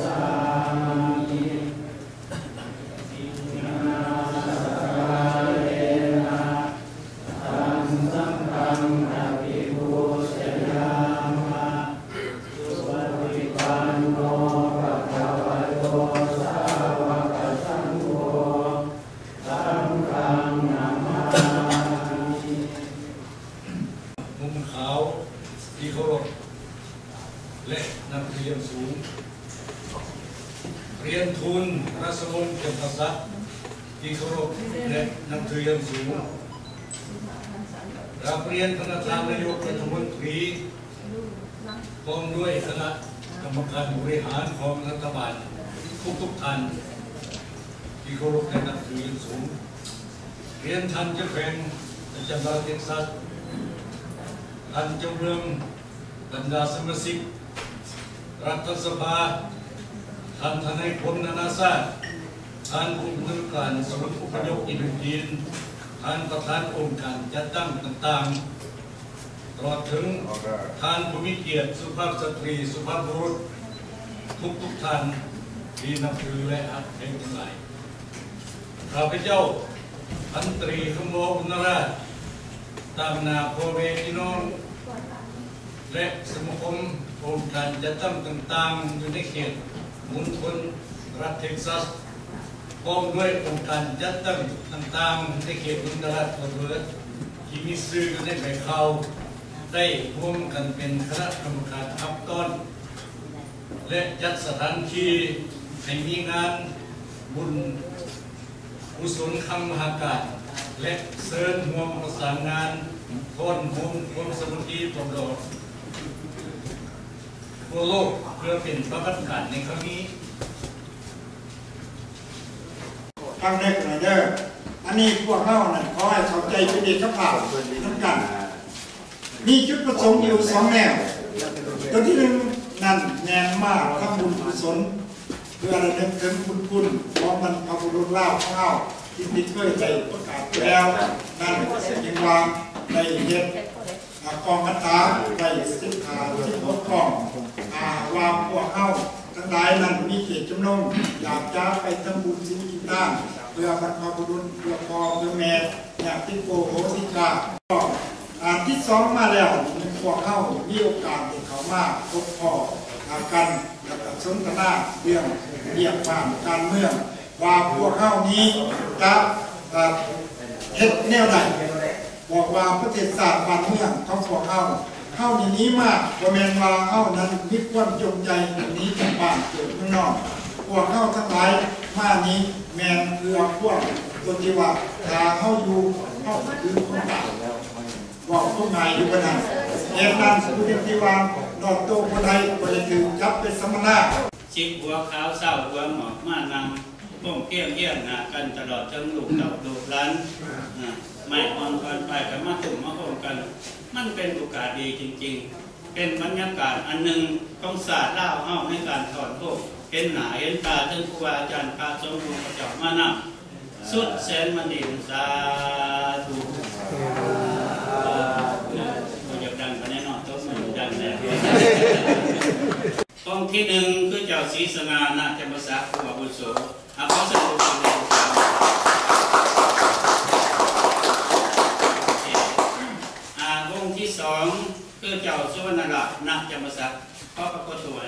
สามิ อิมินา สาการะ เณนะ ตัง สังฆัง อภิปูชยามะ สุปฏิปันโน ภะคะวะโต สาวะกะสังโฆ สังฆัง นะมามิ หมู่ขาว ທີ່เคารพ ແລະ ນັບຖືຢ່າງສູງ ຮຽນທູນ ລາຊະວົງ ຈຳປາສັກ ທີ່ເຄົາລົບ ແລະ ນັບຖືຢ່າງສູງ ກາບຮຽນພະນະທ່ານນາຍົກລັດຖະມົນຕີ ພ້ອມດ້ວຍຄະນະກຳມະການບໍລິຫານຂອງລັດຖະບານທຸກໆທ່ານ ທີ່ເຄົາລົບ ແລະ ນັບຖືຢ່າງສູງ, ຮຽນທ່ານເຈົ້າແຂວງປະຈຳລັດເທັກຊັສ, ທ່ານເຈົ້າເມືອງ, ບັນດາສະມາຊິກລັດຖະສະພາ, ທ່ານທະນາຍຄວາມນານາຊາດ, ທ່ານຜູ້ອຳນວຍການສູນອົບພະຍົບອິນໂດຈີນ, ທ່ານປະທານອົງການຈັດຕັ້ງຕ່າງໆ, ຕະຫຼອດເຖິງທ່ານຜູ້ມີກຽດ, ສຸພາບສະຕຣີ, ສຸພາບບຸລຸດ ທຸກໆທ່ານທີ່ນັບຖື ແລະ ຮັກແພງທັງຫຼາຍ. ຂ້າພະເຈົ້າ ພັນຕຣີ ຄຳວໍ ບຸນນາລາດ ຕາງໜ້າພໍ່ແມ່ພີ່ນ້ອງ ແລະ ສະມາຄົມອົງການຈັດຕັ້ງຕ່າງໆ ຢູ່ໃນເຂດມົນທົນລັດເທັກຊັສ ພ້ອມດ້ວຍອົງການຈັດຕັ້ງຕ່າງໆ ໃນເຂດເມືອງດາລັດຟອດເວີດ ທີ່ມີຊື່ຢູ່ໃນໃບຂ່າວ ໄດ້ຮ່ວມກັນເປັນຄະນະກຳມະການຮັບຕ້ອນ ແລະ ຈັດສະຖານທີ່ໃຫ້ມີງານບຸນກຸສົນຄັ້ງມະຫາການ ແລະ ເຊີນຮ່ວມປະສານງານ ພ້ອນຮ່ວມຄວາມສາມັກຄີປອງດອງທົ່ວໂລກ ເພື່ອເປັນປະຫວັດການໃນຄັ້ງນີ້. ຟັງເດີ ເດີ ອັນນີ້ພວກເຮົານັ້ນ ຂໍໃຫ້ເຂົ້າໃຈເປັນເອກະພາບນຳກັນ. ມີຈຸດປະສົງຢູ່ສອງແນວ. ຕົວທີໜຶ່ງນັ້ນແມ່ນມາທຳບຸນກຸສົນ ເພື່ອລະນຶກເຖິງບຸນຄຸນຂອງບັນພະບຸລຸດລາວຂອງເຮົາ ທີ່ໄດ້ເຄີຍໄດ້ປະກາດໄປແລ້ວນັ້ນ, ຈຶ່ງວ່າໄດ້ເຮັດ ອາ ກອງຄາຖາໄວ້ສິບຫ້າ ສິບຫົກກອງ ອາ ວ່າພວກເຮົາທັງຫຼາຍນັ້ນມີເຈດຈຳນົງ ຢາກຈະໄປທຳບຸນສິນກິນທານ ເພື່ອບັນພະບຸລຸດ ເພື່ອພໍ່ເພື່ອແມ່ ຍາດຕິໂກໂຫຕິກາ. ອາ ທີສອງມາແລ້ວ ພວກເຮົາມີໂອກາດໄດ້ເຂົ້າມາພົບພໍ້ ອາ ກັນ ແລ້ວກໍສົນທະນາເລື່ອງວຽກງານການເມືອງ ວ່າພວກເຮົານີ້ຈະ ເອີ ເຮັດແນວໃດ ບອກວ່າປະເທດຊາດບ້ານເມືອງຂອງພວກເຮົາ ເຮົານີ້ໜີມາ ບໍ່ແມ່ນວ່າເຮົານັ້ນມີຄວາມຈົງໃຈໜີຈາກບ້ານເກີດເມືອງນອນ. ພວກເຮົາທັງຫຼາຍມານີ້ແມ່ນເພື່ອຄວາມຕົວທີ່ວ່າ ຖ້າເຮົາຢູ່ ເຮົາກໍຄືຄົນຕາຍ. ເວົ້າຄວາມງ່າຍຢູ່ປານນັ້ນ. ເຫດນັ້ນ ຜູ້ທີ່ວ່າລອດໂຕບໍ່ໄດ້ ກໍໄດ້ຖືກຈັບເປັນສຳມະນາ. ສິບຫົວຂາວ ຊາວຫົວໝອກ ມານັ່ງໂຄ້ງຄຽງຮຽງໜ້າກັນ ຕະຫຼອດເຖິງລູກເຕົ້າລູກຫຼານ ອາ ໄມ້ອ່ອນທ່ອນປາຍກໍມາຕຸ້ມມາໂຮມກັນ. ມັນເປັນໂອກາດດີຈິງໆ ເປັນບັນຍາກາດອັນໜຶ່ງຂອງຊາດລາວເຮົາໃນການທ້ອນໂຮມ ເຫັນໜ້າເຫັນຕາເຖິງຄູບາອາຈານ ພະສົງອົງຂະເຈົ້າມານຳ. ສຸດແສນມັນດີ ສາທຸ. ບໍ່ຢາກດັງປານໃດເນາະ ຕົບມືດັງແດ່. ອົງທີໜຶ່ງຄືເຈົ້າສີສະຫງ່າ ນາຈຳປາສັກ ຜູ້ອາວຸໂສ. ອາ ຂໍສະເໜີ ອາ ອົງທີສອງ ຄືເຈົ້າສຸວັນນະລາດ ນາຈຳປາສັກ. ຂໍປາກົດຕົວໃຫ້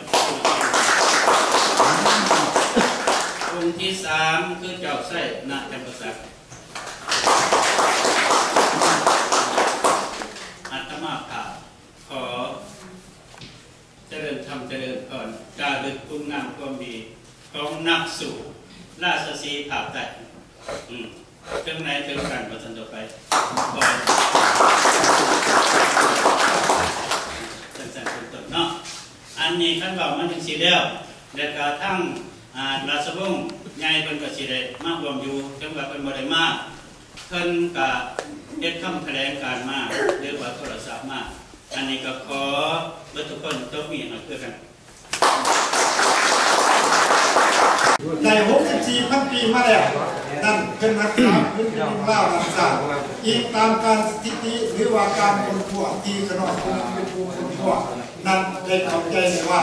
ອົງທີສາມ ຄືເຈົ້າໄຊ ນາຈຳປາສັກ. ອາດຕະມາພາບຂໍຈະເລີນທຳຈະເລີນພອນ ຈາລຶກຄຸນງາມຄວາມດີຂອງນັກສູ້ລາຊະສີພາກໃຕ້. ອືມ ເຖິງໃນເຖິງກັນ ວ່າຊັ້ນຕໍ່ໄປ ຈັ່ງຊັ້ນເປັນຕົ້ນເນາະ. ອັນນີ້ຄັນເວົ້າມາຈັ່ງຊີ້ແລ້ວ ແລ້ວກະທັງ ອາ ລາຊະວົງໃຫຍ່ເພິ່ນກະຊິໄດ້ມາຮ່ວມຢູ່ ເຖິງວ່າເພິ່ນບໍ່ໄດ້ມາ ເພິ່ນກະເຮັດຄຳຖະແຫຼງການມາ ຫຼືວ່າໂທລະສັບມາ. ອັນນີ້ກໍຂໍເບິດທຸກຄົນຕົບມືໃຫ້ເພື່ອກັນ. ໄດ້ຫົກສິບສີ່ພັນປີມາແລ້ວນັ້ນ ເພິ່ນຮັກສາພື້ນແຜ່ນດິນລາວດ້ານຊ້າງ ອີງຕາມການສະຖິຕິ ຫຼືວ່າການຄົ້ນຄວ້າທີ່ຂະນ້ອຍຜູ້ເປັນຜູ້ຄົ້ນຄວ້າ ນັ້ນໄດ້ເຂົ້າໃຈແລ້ວວ່າ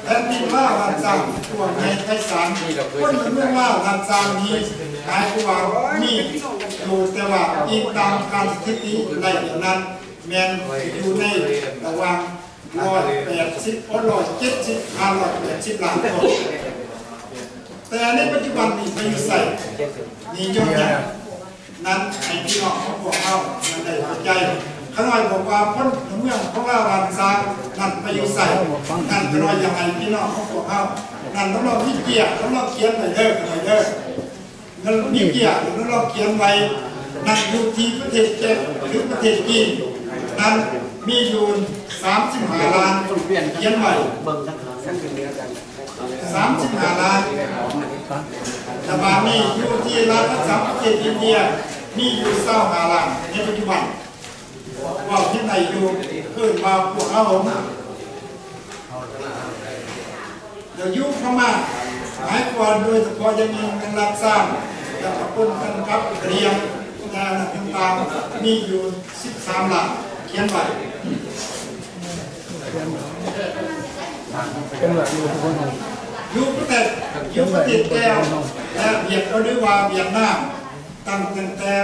ແຜ່ນດິນລາວລ້ານຊ້າງກວ້າງໃຫຍ່ໄພສານ, ຄົນເມືອງລາວລ້ານຊ້າງນີ້ ໝາຍຄວາມວ່າມີຢູ່, ແຕ່ວ່າອີງຕາມການສະຖິຕິໄລ່ແລ້ວນັ້ນ ແມ່ນຢູ່ໃນລະຫວ່າງຮ້ອຍແປດສິບ ໂອ ຮ້ອຍເຈັດສິບ ຫາຮ້ອຍແປດສິບລ້ານຄົນ. ແຕ່ໃນປັດຈຸບັນນີ້ໄປຢູ່ໃສ? ນີ້ຍ້ອນຫຍັງ? ນັ້ນໃຫ້ພີ່ນ້ອງຂອງພວກເຮົານັ້ນໄດ້ເຂົ້າໃຈ. ຂ້ານ້ອຍບອກວ່າຄົນເມືອງຂອງລາວລ້ານຊ້າງນັ້ນໄປຢູ່ໃສ? ນັ້ນຂ້ານ້ອຍຢາກໃຫ້ພີ່ນ້ອງຂອງພວກເຮົານັ້ນລອງມີກຽດ ລອງຂຽນໄວ້ເດີ ຂ້ານ້ອຍເດີ. ນັ້ນມີກຽດ ລອງຂຽນໄວ້. ນັ້ນຢູ່ທີ່ປະເທດເຈັກ ຫຼື ປະເທດຈີນ ນັ້ນມີຢູ່ສາມສິບຫ້າລ້ານ ຂຽນໄວ້ ສາມສິບຫ້າລ້ານ. ແຕ່ບາດນີ້ຢູ່ທີ່ລັດລັດສັງປະເທດອິນເດຍ ມີຢູ່ຊາວຫ້າລ້ານໃນປັດຈຸບັນ. ເວົ້າເຖິງໃນຢູ່ ເອີ້ນວ່າພວກເຮົາ ແລ້ວຢູ່ພະມ້າ ໝາຍຄວາມໂດຍສະເພາະຢ່າງຍິ່ງແມ່ນລັດຊາມ ແລ້ວກໍປົນກັນກັບກະເຫລ່ຽງ ແລະ ອັນນັ້ນຕ່າງໆ ມີຢູ່ສິບສາມລ້ານ ຂຽນໄວ້. ຢູ່ປະເທດ ຢູ່ປະເທດແກ້ວ ແລະ ຫວຽດ ຫຼືວ່າຫວຽດນາມ ຕັ້ງແຕ່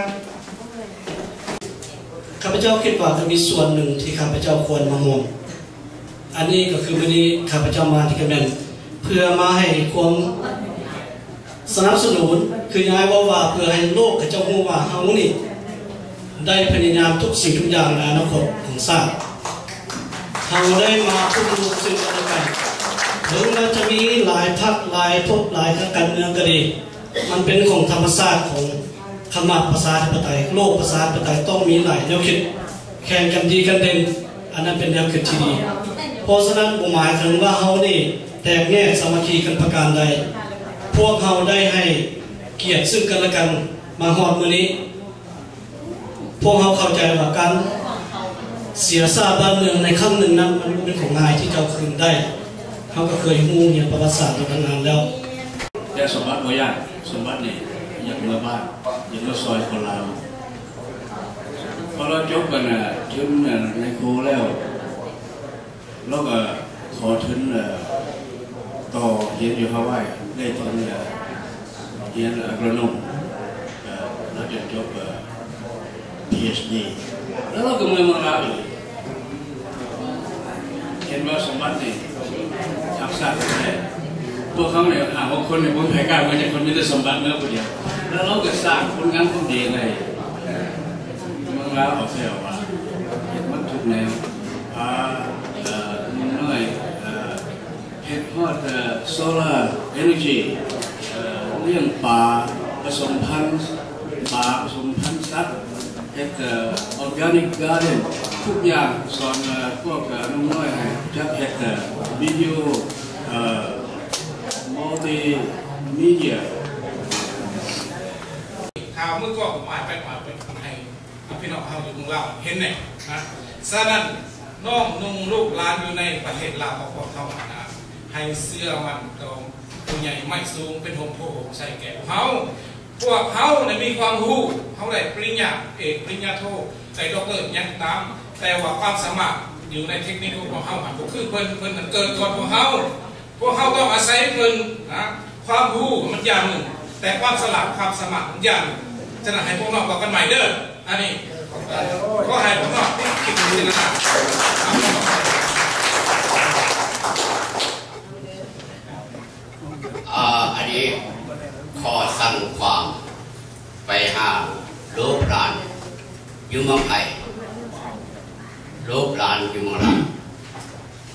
ຂ້າພະເຈົ້າຄິດວ່າກໍມີສ່ວນໜຶ່ງທີ່ຂ້າພະເຈົ້າຄວນມາຮ່ວມ. ອັນນີ້ກໍຄືມື້ນີ້ຂ້າພະເຈົ້າມາທີ່ກະແມ່ນເພື່ອມາໃຫ້ຄວາມ ສະໜັບສະໜູນ ຄືຍາຍເວົ້າວ່າ ເພື່ອໃຫ້ໂລກເຂົາເຈົ້າຮູ້ວ່າເຮົານີ້ໄດ້ພະຍາຍາມທຸກສິ່ງທຸກຢ່າງໃນອະນາຄົດຂອງຊາດ. ເຮົາໄດ້ມາຊຸມນຸມຊຶ່ງກັນແລະກັນ ເຖິງວ່າຈະມີຫຼາຍພັກ ຫຼາຍພົບ ຫຼາຍທາງການເມືອງກໍດີ, ມັນເປັນຂອງທຳມະຊາດຂອງຄຳວ່າປະຊາທິປະໄຕ. ໂລກປະຊາທິປະໄຕຕ້ອງມີຫຼາຍແນວຄິດ ແຂ່ງກັນດີກັນເດັ່ນ, ອັນນັ້ນເປັນແນວຄິດທີ່ດີ. ເພາະສະນັ້ນບໍ່ໝາຍເຖິງວ່າເຮົານີ້ແຕກແຍກສາມັກຄີກັນປະການໃດ. ພວກເຮົາໄດ້ໃຫ້ກຽດຊຶ່ງກັນແລະກັນມາຮອດມື້ນີ້. ພວກເຮົາເຂົ້າໃຈວ່າການເສຍຊາດບ້ານເມືອງໃນຄັ້ງໜຶ່ງນັ້ນ ມັນບໍ່ແມ່ນຂອງງ່າຍທີ່ຈະເອົາຄືນໄດ້. ເຮົາກໍເຄີຍຮູ້ຮຽນປະຫວັດສາດມາຕັ້ງນານແລ້ວ. ແຕ່ສົມບັດບໍ່ຢາກ, ສົມບັດນີ້ຢາກເມືອບ້ານ, ຢາກມາຊ່ອຍຄົນລາວ. ພໍລາວຈົບອັນນ່າ ທຶນອັນນາຍຄູແລ້ວ ລາວກໍຂໍທຶນ ເອີ່ ຕໍ່ຮຽນຢູ່ຮາວາຍ ໄດ້ທຶນ ເອີ່ ຮຽນອາໂກຣໂນມ ເອີ່ ລາວຈົນຈົບ ເອີ ພີເອັດດີ ແລ້ວລາວກໍເມືອເມືອງລາວອີກ. ເຫັນວ່າສົມບັດນີ້ທັກສະແທ້. ພວກເຮົານີ້ຫ້າຫົກຄົນນີ້ ບໍ່ມີໃຜກ້າເມືອຈັກຄົນ, ມີແຕ່ສົມບັດເມືອຜູ້ດຽວ. ແລ້ວລາວກໍສ້າງຜົນງານຄວາມດີໃນເມືອງລາວອອກແທ້ວ່າ ເຮັດໝົດທຸກແນວ ພາ ເອີ່ ໜຸ່ມນ້ອຍ ເອີ່ ເຮັດຮອດ ເອີ່ ໂຊລາເອເນີຈີ ເອີ່ ລ້ຽງປາ ປະສົມພັນປາ ປະສົມພັນສັດ ເຮັດ ເອີ່ ອໍການິກກາເດັນ ທຸກຢ່າງ. ສອນ ເອີ່ ພວກ ເອີ່ ໜຸ່ມນ້ອຍໃຫ້ຈັກເຮັດ ເອີ່ ວິດີໂອ ເອີ່ ມັນຕິມີເດຍ. ຂ່າວມື້ກ່ອນໝາຍໄປ ໝາຍໄປໃຫ້ ພີ່ນ້ອງເຮົາຢູ່ເມືອງລາວເຫັນແນ່ນະ. ສະນັ້ນ ນ້ອງນຸ່ງລູກຫຼານຢູ່ໃນປະເທດລາວຂອງພວກເຮົາຫັ້ນນະ ໃຫ້ເຊື່ອໝັ້ນຕໍ່ຜູ້ໃຫຍ່ໄມ້ສູງເປັນຮົ່ມໂພຮົ່ມໄຊແກ່ພວກເຮົາ. ພວກເຮົາໄດ້ມີຄວາມຮູ້, ເຮົາໄດ້ປະລິນຍາເອກ, ປະລິນຍາໂທ, ໄດ້ດັອກເຕີ ຫຍັງກໍຕາມ, ແຕ່ວ່າຄວາມສາມາດຢູ່ໃນເທັກນິກຂອງພວກເຮົາຫັ້ນບໍ່ຄືເພິ່ນ, ເພິ່ນນັ້ນເກີດກ່ອນພວກເຮົາ. ພວກເຮົາຕ້ອງອາໄສເພິ່ນນະ, ຄວາມຮູ້ມັນຢ່າງໜຶ່ງ, ແຕ່ຄວາມສະຫຼາດ, ຄວາມສາມາດມັນຢ່າງໜຶ່ງ. ສະນັ້ນໃຫ້ພວກນ້ອງເວົ້າກັນໃໝ່ເດີ. ອັນນີ້ ຂໍໃຫ້ພວກນ້ອງຄິດພິຈາລະນາ. ອາ ອັນນີ້ຂໍສັ່ງຄວາມໄປຫາລູກຫຼານຢູ່ເມືອງໄທ, ລູກຫຼານຢູ່ເມືອງລາວ.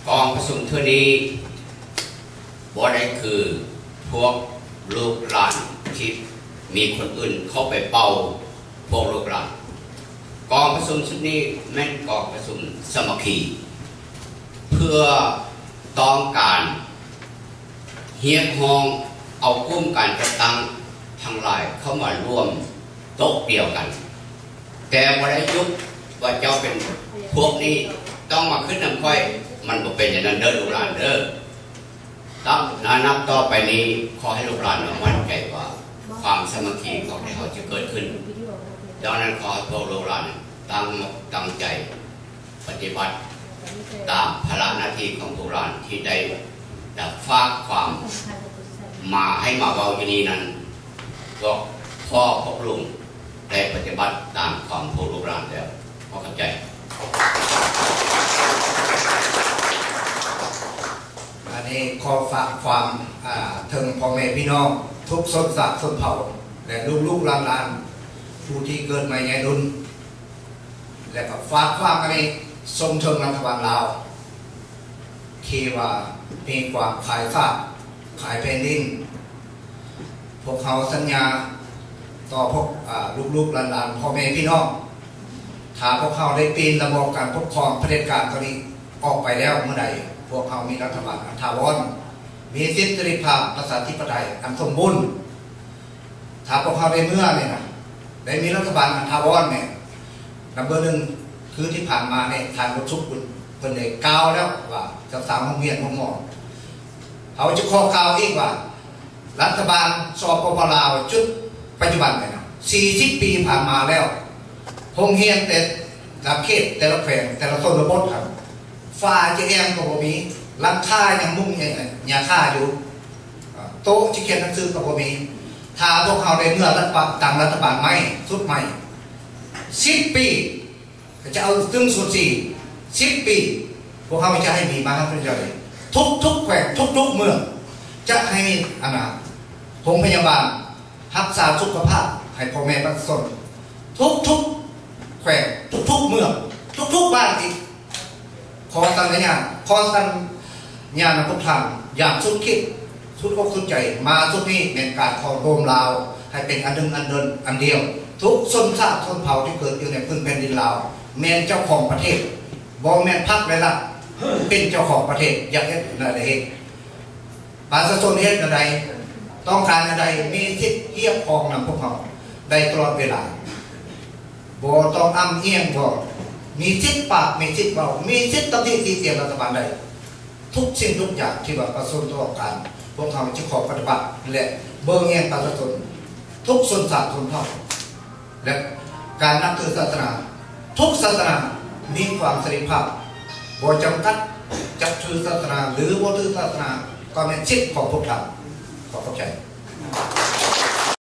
ກອງປະຊຸມເທື່ອນີ້ ບໍ່ໄດ້ຄືພວກລູກຫຼານທີ່ມີຄົນອື່ນເຂົ້າໄປເປົ່າພວກລູກຫຼານ. ກອງປະຊຸມຊຸດນີ້ແມ່ນກອງປະຊຸມສາມັກຄີ ເພື່ອຕ້ອງການຮຽກຮ້ອງເອົາກຸ່ມການຈັດຕັ້ງທັງຫຼາຍເຂົ້າມາຮ່ວມໂຕະດຽວກັນ. ແຕ່ບໍ່ໄດ້ຢຸດວ່າເຈົ້າເປັນພວກນີ້ຕ້ອງມາຂຶ້ນນຳຂ້ອຍ, ມັນບໍ່ເປັນຢ່າງນັ້ນເດີລູກຫຼານເດີ. ນັບ ນັບຕໍ່ໄປນີ້ ຂໍໃຫ້ລູກຫຼານໝັ້ນໃຈວ່າຄວາມສາມັກຄີຂອງເຮົາຈະເກີດຂຶ້ນ. ດັ່ງນັ້ນ ຂໍໃຫ້ພວກລູກຫຼານຕັ້ງ ຕັ້ງໃຈປະຕິບັດ ຕາມພາລະໜ້າທີ່ຂອງພວກຫຼານທີ່ໄດ້ ໄດ້ຝາກຄວາມມາໃຫ້ມາເວົ້າຢູ່ນີ້ນັ້ນ ພວກພໍ່ພວກລຸງໄດ້ປະຕິບັດຕາມຄວາມພວກລູກຫຼານແລ້ວ. ຂໍຂອບໃຈ. ອັນນີ້ຂໍຝາກຄວາມ ອ່າ ເຖິງພໍ່ແມ່ພີ່ນ້ອງທຸກຊົນຊາດຊົນເຜົ່າ ແລະ ລູກໆຫຼານໆ ຜູ້ທີ່ເກີດໃໝ່ໃຫຍ່ລຸນ ແລະ ກໍຝາກຄວາມອັນນີ້ສົ່ງເຖິງລັດຖະບານລາວ ທີ່ວ່າມີຄວາມຂາຍຊາດຂາຍແຜ່ນດິນ. ພວກເຮົາສັນຍາຕໍ່ພວກ ອ່າ ລູກໆຫຼານໆ ພໍ່ແມ່ພີ່ນ້ອງ ຖ້າພວກເຮົາໄດ້ປ່ຽນລະບອບການປົກຄອງຜະເດັດການຕົວນີ້ອອກໄປແລ້ວເມື່ອໃດ, ພວກເຮົາມີລັດຖະບານອັນຖາວອນ, ມີສິດເສລີພາບປະຊາທິປະໄຕອັນສົມບູນ. ຖ້າພວກເຮົາໄດ້ເມືອນີ້ນະ, ໄດ້ມີລັດຖະບານອັນຖາວອນນີ້, ນຳເບີໜຶ່ງ ຄືທີ່ຜ່ານມານີ້ ທ່ານບຸນສຸກ ເພິ່ນ ເພິ່ນໄດ້ກ່າວແລ້ວວ່າຈະສ້າງໂຮງຮຽນໂຮງໝໍ. ເຮົາຈະຂໍກ່າວອີກວ່າ ລັດຖະບານ ສປປ ລາວ ຈຸດປັດຈຸບັນນີ້ນະ ສີ່ສິບປີຜ່ານມາແລ້ວ, ໂຮງຮຽນແຕ່ລະເຂດ ແຕ່ລະແຂວງ ແຕ່ລະຊົນນະບົດຫັ້ນ ຝາຈະແອງກໍບໍ່ມີ, ຫຼັງຄາຍັງມຸງຫຍ້າຄາຢູ່, ໂຕະຈະຂຽນໜັງສືກໍບໍ່ມີ. ຖ້າພວກເຮົາໄດ້ເມືອລັດບານ ຕັ້ງລັດຖະບານໃໝ່ ຊຸດໃໝ່ ສິບປີ ກໍຈະເອົາຕຶງຊຸດສີ່ ສິບປີ ພວກເຮົາຈະໃຫ້ມີມະຫາວິທະຍາໄລ ທຸກໆແຂວງ ທຸກໆເມືອງ ຈະໃຫ້ມີ ອັນນ່າ ໂຮງພະຍາບານ ຮັກສາສຸຂະພາບໃຫ້ພໍ່ແມ່ປະຊາຊົນ ທຸກໆແຂວງ ທຸກໆເມືອງ ທຸກໆບ້ານອີກ. ຂໍສັນຍາ ຂໍສັນຍານຳພວກທ່ານຢ່າງສຸດຄິດ ສຸດອົກສຸດໃຈ. ມາຊຸດນີ້ແມ່ນການເຂົ້າໂຮມລາວໃຫ້ເປັນອັນໜຶ່ງອັນດຽວ ອັນດຽວ. ທຸກຊົນຊາດຊົນເຜົ່າທີ່ເກີດຢູ່ໃນພື້ນແຜ່ນດິນລາວ ແມ່ນເຈົ້າຂອງປະເທດ, ບໍ່ແມ່ນພັກ ແລະ ລັດເປັນເຈົ້າຂອງປະເທດ. ຢາກເຮັດແນວໃດເຮັດ. ປະຊາຊົນເຮັດແນວໃດ ຕ້ອງການແນວໃດ ມີສິດຮຽກຮ້ອງນຳພວກເຮົາໄດ້ຕະຫຼອດເວລາ. ບໍ່ຕ້ອງອ້ຳອີງ ບໍ່ ມີສິດປາກ ມີສິດເວົ້າ ມີສິດຕຳໜິຕິຕຽນລັດຖະບານໄດ້. ທຸກສິ່ງທຸກຢ່າງທີ່ວ່າປະຊາຊົນຕ້ອງການ ພວກເຮົາຈະຂໍປະຕິບັດ ແລະ ເບິ່ງແຍງປະຊາຊົນ ທຸກຊົນຊາດຊົນເຜົ່າ. ແລະ ການນັບຖືສາສະໜາ ທຸກສາສະໜາມີຄວາມເສລີພາບ ບໍ່ຈຳກັດ ຈັກຖືສາສະໜາ ຫຼື ບໍ່ຖືສາສະໜາ ກໍແມ່ນສິດຂອງພວກທ່ານ. ຂໍຂອບໃຈ.